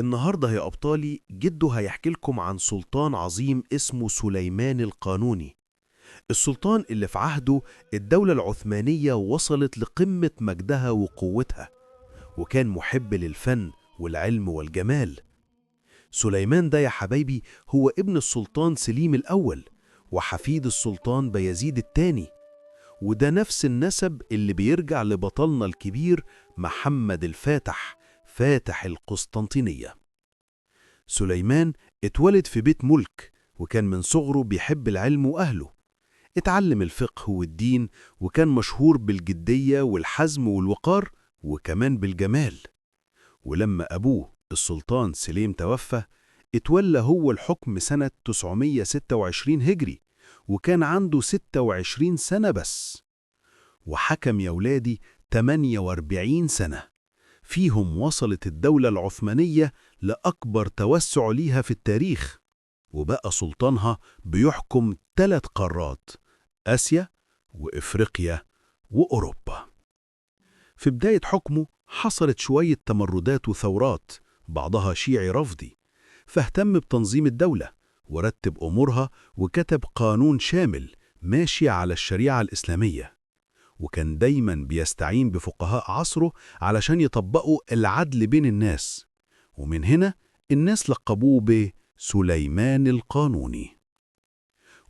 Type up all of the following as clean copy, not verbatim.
النهاردة يا أبطالي جده هيحكي لكم عن سلطان عظيم اسمه سليمان القانوني. السلطان اللي في عهده الدولة العثمانية وصلت لقمة مجدها وقوتها، وكان محب للفن والعلم والجمال. سليمان ده يا حبايبي هو ابن السلطان سليم الأول وحفيد السلطان بايزيد الثاني، وده نفس النسب اللي بيرجع لبطلنا الكبير محمد الفاتح، فاتح القسطنطينية. سليمان اتولد في بيت ملك، وكان من صغره بيحب العلم وأهله. اتعلم الفقه والدين، وكان مشهور بالجدية والحزم والوقار وكمان بالجمال. ولما أبوه السلطان سليم توفى، اتولى هو الحكم سنة 926 هجري، وكان عنده 26 سنة بس. وحكم يا ولادي 48 سنة، فيهم وصلت الدولة العثمانية لأكبر توسع ليها في التاريخ، وبقى سلطانها بيحكم 3 قارات: آسيا وإفريقيا وأوروبا. في بداية حكمه حصلت شوية تمردات وثورات، بعضها شيعي رفضي، فاهتم بتنظيم الدولة ورتب أمورها وكتب قانون شامل ماشي على الشريعة الإسلامية. وكان دايما بيستعين بفقهاء عصره علشان يطبقوا العدل بين الناس، ومن هنا الناس لقبوه بسليمان القانوني.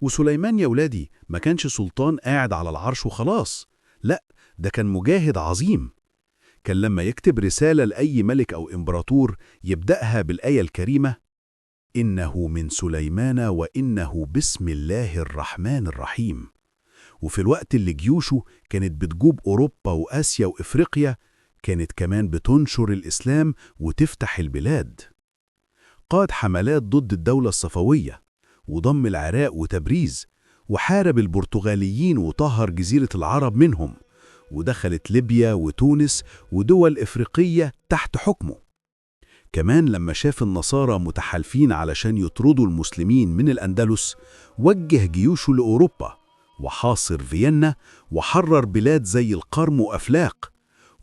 وسليمان يا ولادي ما كانش سلطان قاعد على العرش وخلاص، لا، ده كان مجاهد عظيم. كان لما يكتب رسالة لأي ملك أو إمبراطور يبدأها بالآية الكريمة: إنه من سليمان وإنه بسم الله الرحمن الرحيم. وفي الوقت اللي جيوشه كانت بتجوب أوروبا وآسيا وإفريقيا، كانت كمان بتنشر الإسلام وتفتح البلاد. قاد حملات ضد الدولة الصفوية، وضم العراق وتبريز، وحارب البرتغاليين وطهر جزيرة العرب منهم، ودخلت ليبيا وتونس ودول إفريقية تحت حكمه. كمان لما شاف النصارى متحالفين علشان يطردوا المسلمين من الأندلس، وجه جيوشه لأوروبا وحاصر فيينا وحرر بلاد زي القرم وأفلاق،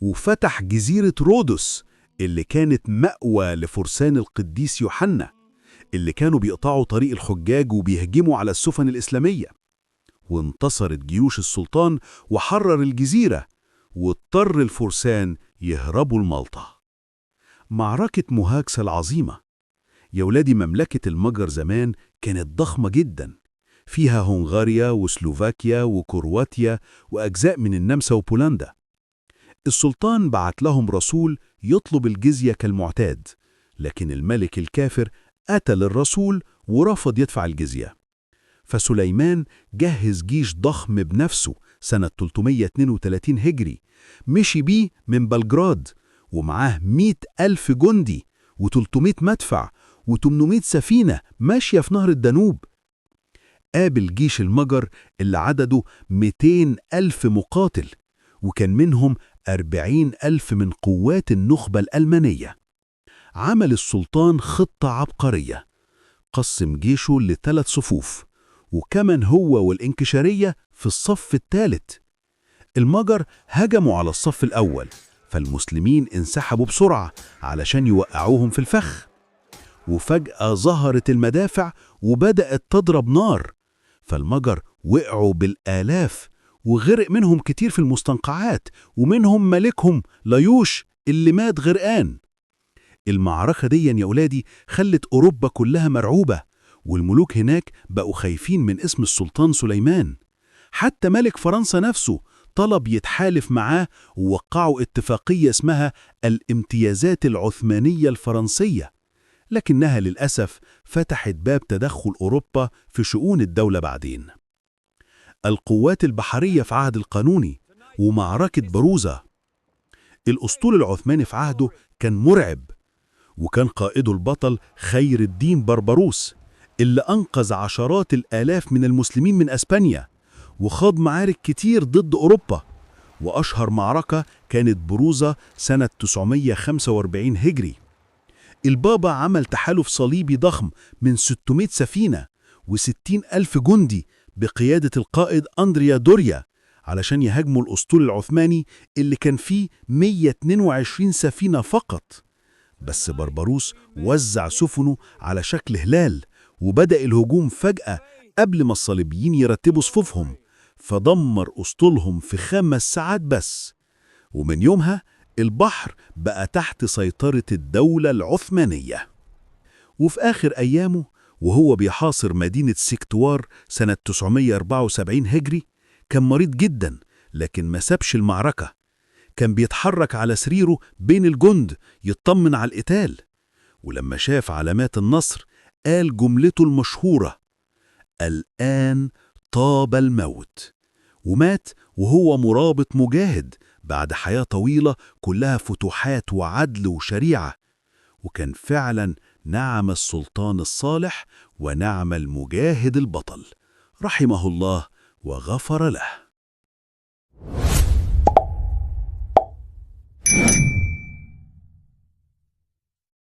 وفتح جزيرة رودس اللي كانت مأوى لفرسان القديس يوحنا اللي كانوا بيقطعوا طريق الحجاج وبيهجموا على السفن الإسلامية. وانتصرت جيوش السلطان وحرر الجزيرة، واضطر الفرسان يهربوا لمالطا. معركة موهاكس العظيمة يا ولادي، مملكة المجر زمان كانت ضخمة جدا، فيها هنغاريا وسلوفاكيا وكرواتيا وأجزاء من النمسا وبولندا. السلطان بعت لهم رسول يطلب الجزية كالمعتاد، لكن الملك الكافر قتل الرسول ورفض يدفع الجزية. فسليمان جهز جيش ضخم بنفسه سنة 332 هجري، مشي بيه من بلجراد ومعاه 100,000 جندي و300 مدفع و800 سفينة ماشية في نهر الدانوب. قابل جيش المجر اللي عدده 200,000 مقاتل، وكان منهم 40,000 من قوات النخبة الألمانية. عمل السلطان خطة عبقرية، قسم جيشه ل3 صفوف، وكمان هو والإنكشارية في الصف الثالث. المجر هجموا على الصف الأول، فالمسلمين انسحبوا بسرعة علشان يوقعوهم في الفخ. وفجأة ظهرت المدافع وبدأت تضرب نار، فالمجر وقعوا بالآلاف، وغرق منهم كتير في المستنقعات، ومنهم ملكهم لايوش اللي مات غرقان. المعركة دي يا أولادي خلت أوروبا كلها مرعوبة، والملوك هناك بقوا خايفين من اسم السلطان سليمان. حتى ملك فرنسا نفسه طلب يتحالف معاه، ووقعوا اتفاقية اسمها الامتيازات العثمانية الفرنسية، لكنها للأسف فتحت باب تدخل أوروبا في شؤون الدولة بعدين. القوات البحرية في عهد القانوني ومعركة بروزة. الأسطول العثماني في عهده كان مرعب، وكان قائده البطل خير الدين بربروس اللي أنقذ عشرات الآلاف من المسلمين من أسبانيا، وخاض معارك كتير ضد أوروبا. وأشهر معركة كانت بروزة سنة 945 هجري. البابا عمل تحالف صليبي ضخم من 600 سفينة و60,000 جندي بقيادة القائد أندريا دوريا علشان يهاجموا الأسطول العثماني اللي كان فيه 122 سفينة فقط. بس بربروس وزع سفنه على شكل هلال، وبدأ الهجوم فجأة قبل ما الصليبيين يرتبوا صفوفهم، فدمر أسطولهم في 5 ساعات بس. ومن يومها البحر بقى تحت سيطرة الدولة العثمانية. وفي آخر أيامه وهو بيحاصر مدينة سكتوار سنة 974 هجري، كان مريض جدا لكن ما سابش المعركة. كان بيتحرك على سريره بين الجند يطمن على القتال، ولما شاف علامات النصر قال جملته المشهورة: الآن طاب الموت. ومات وهو مرابط مجاهد بعد حياة طويلة كلها فتوحات وعدل وشريعة. وكان فعلا نعم السلطان الصالح ونعم المجاهد البطل، رحمه الله وغفر له.